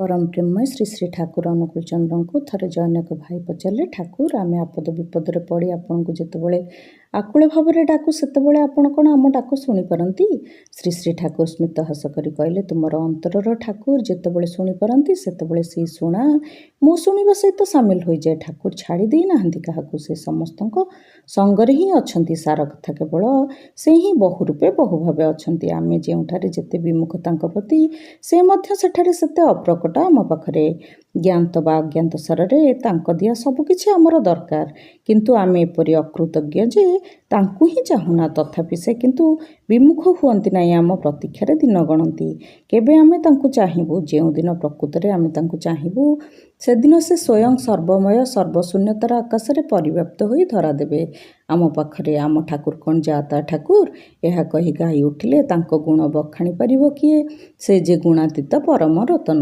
ପରମ ପ୍ରେମମୟ ଶ୍ରୀ ଶ୍ରୀ ଠାକୁର ଅନୁକୂଳ ଚନ୍ଦ୍ରଙ୍କୁ ଥରେ ଜନୈକ ଭାଇ ପଚାରିଲେ, ଠାକୁର, ଆମେ ଆପଦ ବିପଦରେ ପଡ଼ି ଆପଣଙ୍କୁ ଯେତେବେଳେ ଆକୁଳ ଭାବରେ ଡାକୁ, ସେତେବେଳେ ଆପଣ କ'ଣ ଆମ ଡାକ ଶୁଣିପାରନ୍ତି? ଶ୍ରୀ ଶ୍ରୀ ଠାକୁର ସ୍ମିତ ହାସ କରି କହିଲେ, ତୁମର ଅନ୍ତରର ଠାକୁର ଯେତେବେଳେ ଶୁଣିପାରନ୍ତି, ସେତେବେଳେ ସେଇ ଶୁଣା ମୋ ଶୁଣିବା ସହିତ ସାମିଲ ହୋଇଯାଏ। ଠାକୁର ଛାଡ଼ି ଦେଇନାହାନ୍ତି କାହାକୁ, ସେ ସମସ୍ତଙ୍କ ସଙ୍ଗରେ ହିଁ ଅଛନ୍ତି। ସାର କଥା କେବଳ ସେ ହିଁ ବହୁ ରୂପେ ବହୁ ଭାବେ ଅଛନ୍ତି। ଆମେ ଯେଉଁଠାରେ ଯେତେ ବିମୁଖ ତାଙ୍କ ପ୍ରତି, ସେ ମଧ୍ୟ ସେଠାରେ ସେତେ ଅପ୍ରକଟ ଆମ ପାଖରେ। ଜ୍ଞାତ ବା ଅଜ୍ଞାତ ସାରରେ ତାଙ୍କ ଦିଆ ସବୁକିଛି ଆମର ଦରକାର, କିନ୍ତୁ ଆମେ ଏପରି ଅକୃତଜ୍ଞ ଯେ ତାଙ୍କୁ ହିଁ ଚାହୁଁନା। ତଥାପି ସେ କିନ୍ତୁ ବିମୁଖ ହୁଅନ୍ତି ନାହିଁ, ଆମ ପ୍ରତୀକ୍ଷାରେ ଦିନ ଗଣନ୍ତି, କେବେ ଆମେ ତାଙ୍କୁ ଚାହିଁବୁ। ଯେଉଁଦିନ ପ୍ରକୃତରେ ଆମେ ତାଙ୍କୁ ଚାହିଁବୁ, ସେଦିନ ସେ ସ୍ୱୟଂ ସର୍ବମୟ ସର୍ବଶୂନ୍ୟତାର ଆକାଶରେ ପରିବ୍ୟାପ୍ତ ହୋଇ ଧରାଦେବେ ଆମ ପାଖରେ। ଆମ ଠାକୁର କ'ଣ ଯା ତା ଠାକୁର? ଏହା କହି ଗାଇ ଉଠିଲେ, ତାଙ୍କ ଗୁଣ ବଖାଣି ପାରିବ କିଏ? ସେ ଯେ ଗୁଣାତୀତ ପରମ ରତନ।